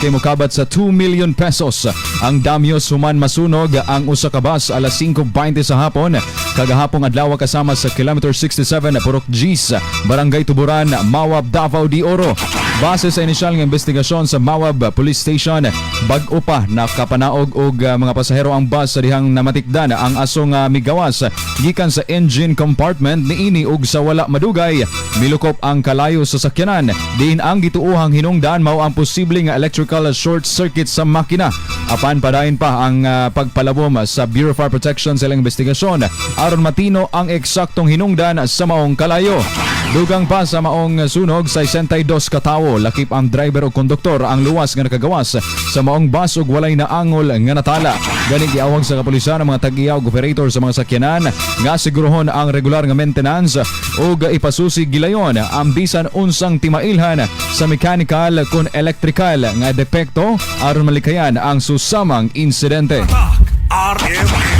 Kay mokabat sa ₱2 million ang damyos human masunog ang usa ka bus alas 5:20 sa hapon kagahapong adlaw kasama sa kilometer 67, Purok Diyes, Barangay Tuburan, Mawab, Davao de Oro. Base sa inisyal nga investigasyon sa Mawab Police Station, bag-o pa nakapanaog og mga pasahero ang bus sa dihang namatikdan ang aso nga migawas gikan sa engine compartment niini ug sa wala madugay milukop ang kalayo sa sakyanan, diin ang gituohang hinungdan mao ang posible nga electrical short circuit sa makina. Apan padayon pa ang pagpalabom sa Bureau of Fire Protection sa ilang investigasyon aron matino ang eksaktong hinungdan sa maong kalayo. Dugang pa sa maong sunog, 62 katawo lakip ang driver o konduktor ang luwas nga nakagawas sa maong bus ug walay naangol nga natala. Gani giawhag sa kapulisan ang mga tag-iya ug operator sa mga sakyanan nga siguruhon ang regular nga maintenance ug ipasusi gilayon ang bisan unsang timailhan sa mechanical kon electrical nga depekto aron malikayan ang susamang insidente. RM.